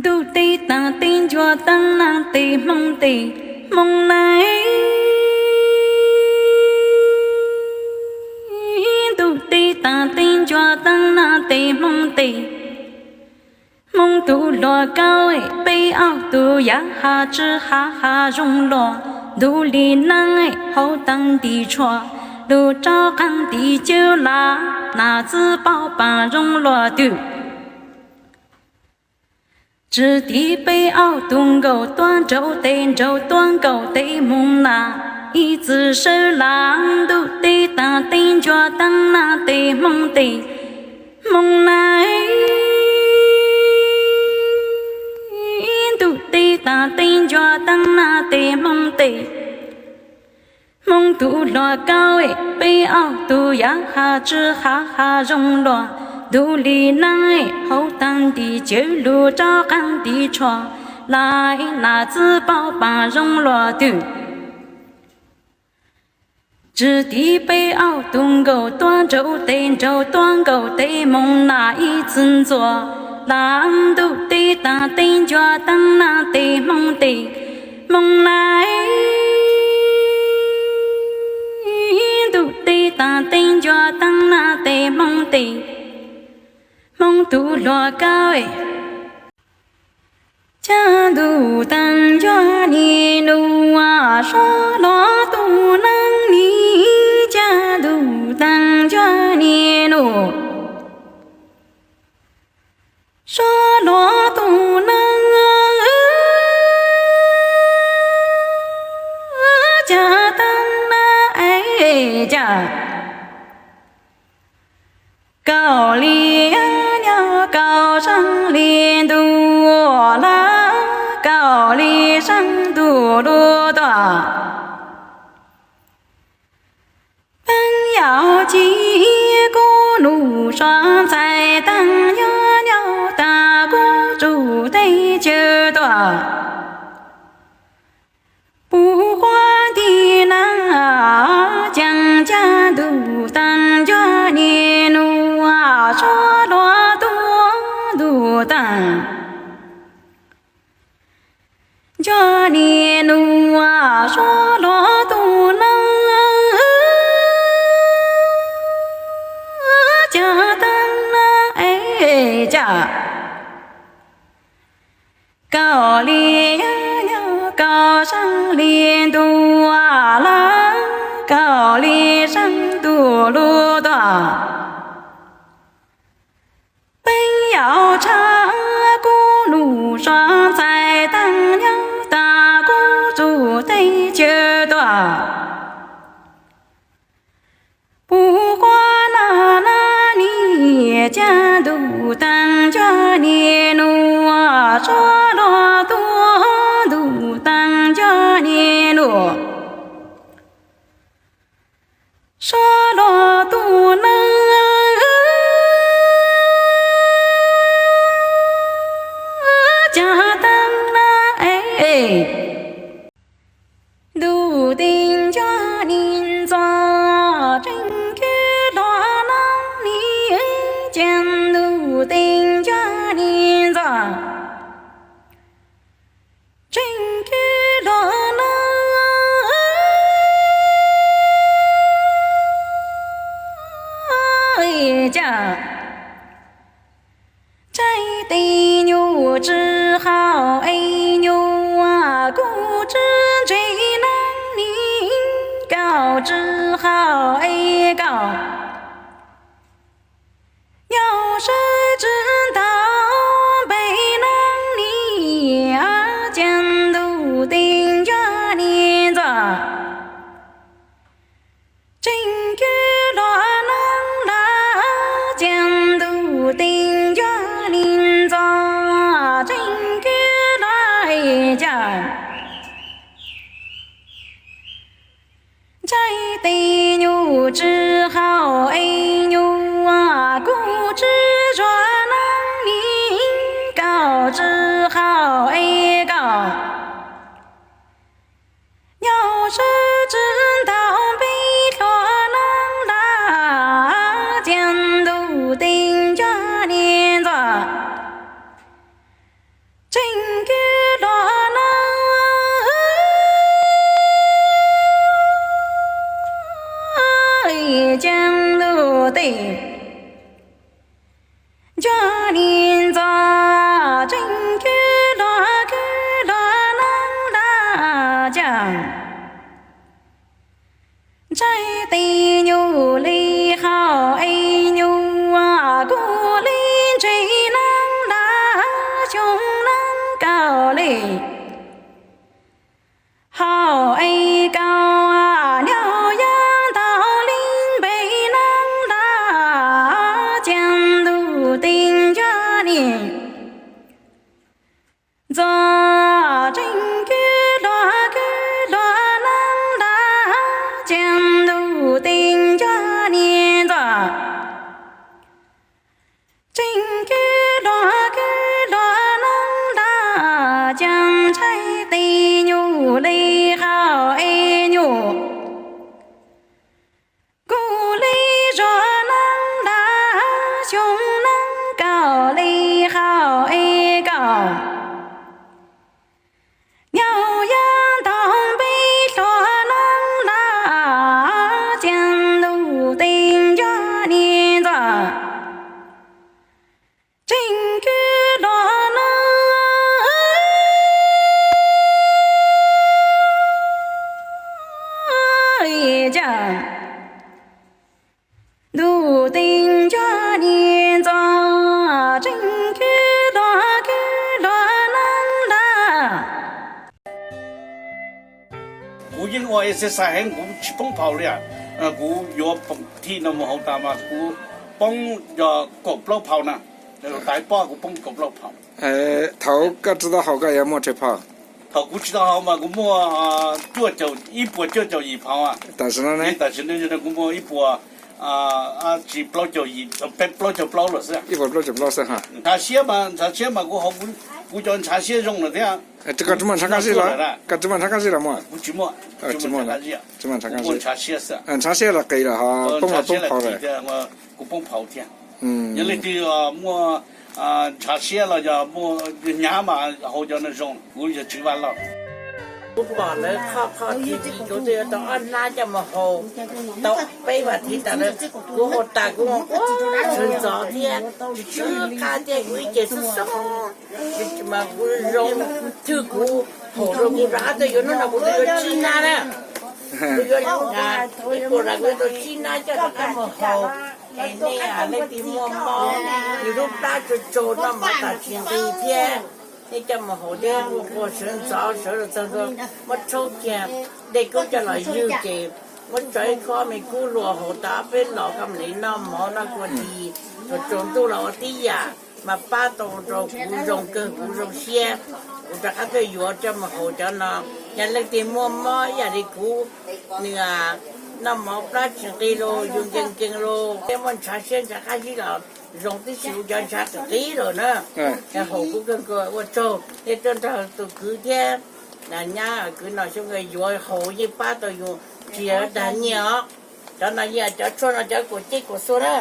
Ntuj teb tag teb ncua taab naj tes Hmoob tes, Hmoob na. Ntuj teb tag teb ncua taab naj tes Hmoob tes, Hmoob tug hluas nkauj, peb ob tug yav has tsi has has zoo los, ntuj li neeb hauv taag ntim tshua, lug rov qaab ntim cawv lawm, nam txiv paub paag zoo luaj twg. Tsi tiv peb ob tug nkaus tuab nraug tes nraug tuab nkaus tes moog nam, ib txwm sawv lawm ntuj teb tag teb ncua taab naj tes Hmoob tes, Hmoob na. Ntuj teb tag teb ncua taab naj tes Hmoob tes, Hmoob tug hluas nkauj, peb ob tug yav has tsi has has zoo luaj, ntuj li neeb hauv taag ntim cawv lug rov qaab ntim tshua, lawm nam txiv paub paag zoo luaj twg. Tsi tiv peb ob tug nkaus tuab nraug tes nraug tuab nkaus tes moog nam, ib txwm ntxuav lawm ntuj teb tag teb ncua taab naj tes Hmoob tes, Hmoob na. Ntuj teb tag teb ncua taab naj tes Hmoob tes, Hmoob tug hluas nkauj, ca ntuj taag ncua niaj nub, suab luag tug neeb ni, ca ntuj taag ncua niaj nub, suab luag tug neeb, ca taab na, ca kaum li nyob kaum zeeg li ntuj lawm, kaum li zeeg ntuj lug tuaj. Peeb yaus ci kub num suav ntxhais taag nyob nyob tag kub tsuj teb chaws tuaj. Puv quav nti na, ca ntuj taag ncua niaj nub, suab luag tug ntuj taag ncua niaj nub, suab luag tug neeb, ca taab na, ca kaum li nyob kaum zeeg li ntuj lawm, kaum li zeeg ntuj lug tuaj. Peeb yaus tshab kub num suav ntxhais taag nyob tag kub tsuj teb chaws tuaj. Puv quav na na ni, ca ntuj taag ncua niaj nub, suab luag tug ntuj taag ncua niaj nub, suab luag tug neeb, ca taab na, ntuj teb ncua niaj ntxuav, tseem kub luag neeb ni, ca ntuj teb ncua niaj ntxuav, tseem kub luag neeb, ca tsaij tes nyuj tsi haum es nyuj, kuv tsi ntse neeb ni, kaum tsi haum es kaum, nyuj sawv tsi ntau npe neeb ni, ca ntuj teb ncua niaj ntxuav, tseem kub luag neeb lawm, ca ntuj teb ncua niaj ntxuav, tseem kub luag ca tsaij tes nyuj tsi haum es nyuj, kuv tsi zuag neeb ni, kaum tsi haum es kaum, nyuj sawv tsi ntau npe luag neeb lawm, ca ntuj teb ncua niaj ntxuav, Tseem kwv hluas no, ceev lub teb nco niam ntxawm, tseem kwv hluas kwv hluas neeb laj ceeb. Ntshai tes nyuj li hau es nyuj, kuv li ntse neeb laj xyoo neeb kaum li hau es kaum, nyuj yeej tau li npe neeb laj ceev lub teb nco niam ntxawm, tseem kwv hluas kwv hluas neeb laj ceev lub teb nco niam ntxawm. Tseem kwv hluas kwv hluas neeb laj ceev, ntshai tes nyuj li hau es nyuj, kuv li zos neeb laj xyoo neeb kaum li hau es kaum, nyuj yeej tau npe hluas neeb laj ceev lub teb nco niam ntxawm. Tseem kwv hluas no, ceev lub teb nco niam ntxawm, tseem kwv hluas kwv hluas neeb laj. Kuv yeej ua exercise heev, kuv tsis poob phaum li. Kuv yuav thim no mus hauv tas mas kuv poob yog kaum plaub phaum na. Tas pob kuv poob kaum plaub phaum. Thaum koj tsis tau haus koj yuav muaj tsawg phaum? Thaum kuv tsis tau haus mas kuv muaj cuaj caum, ib puas cuaj caum yim phaum. Tam sim no ne? Tam sim no kuv muaj ib puas, tsis plaub caum yim, peb plaub caum plaub lawm xwb. Ib puas plaub caum plaub xwb ha. Ntshav siab mas, ntshav siab mas kuv haus, kuv cov ntshav siab zoo lawm thiab. Koj tsis muaj ntshav qab zib los? Koj tsis muaj ntshav qab zib los muaj? Kuv tsis muaj. Tsis muaj ntshav qab zib. Ntshav siab los qis los ho poob los poob phaum lawm. Kuv poob phaum thiab. Yog leej twg muaj ntshav siab los yog muaj hnyav mas haus cov no zoo, kuv yog Tswv Vaj Lauj. Kuv pom lawv qhov qhov tsis yim, kuv twb yuav tau ob hnab coj mus haus tau peb vas thiv tas lawm. Kuv haus tas kuv ua sawv ntxov thiab, tsis tshwj qab thiab, kuv ib ce xub xoob mas kuv zoo, thwj kuv haus rau kuv rov qab tuaj yuav hnub no kuv twb yuav tsib hnab na. Kuv yuav ib puas na kuv yuav tau tsib hnab coj rov qab mus haus. Es nej leej twg muaj mob, yus lub plab tsaug tsaug noj mov tas tsis nqis thiab, nej coj mus haus thiab, ua sawv ntxov sawv los txog ntua, muab tshaub kiag, dej kub coj los ywg ces muab tso ib khob me kub hlua haus tas peb los koj mam li noj mov noj kua dis, tsaus ntuj los ua tib yam, mas pab tau rau kuv zoo kawg kuv zoo siab. Kuv rov qab tuaj yuav coj mus haus cov no. Yog leej twg muaj mob ib yam li kuv, nws noj mov plab tsis nqis los yus nkees nkees los thiab muaj ntshav siab ntshav qab zib los zoo tib si, kuv cov ntshav qis qis lawm na. Haus kub kawg nkaus ua tsaug nej tuaj nrog tus kwv thiab nyab kwv no xyoo nkawd yuav haus yeej pab tau yus tsis yog dag nyiaj os. Cov no yeej cov tshuaj no cov kuam ceb kuam xua na.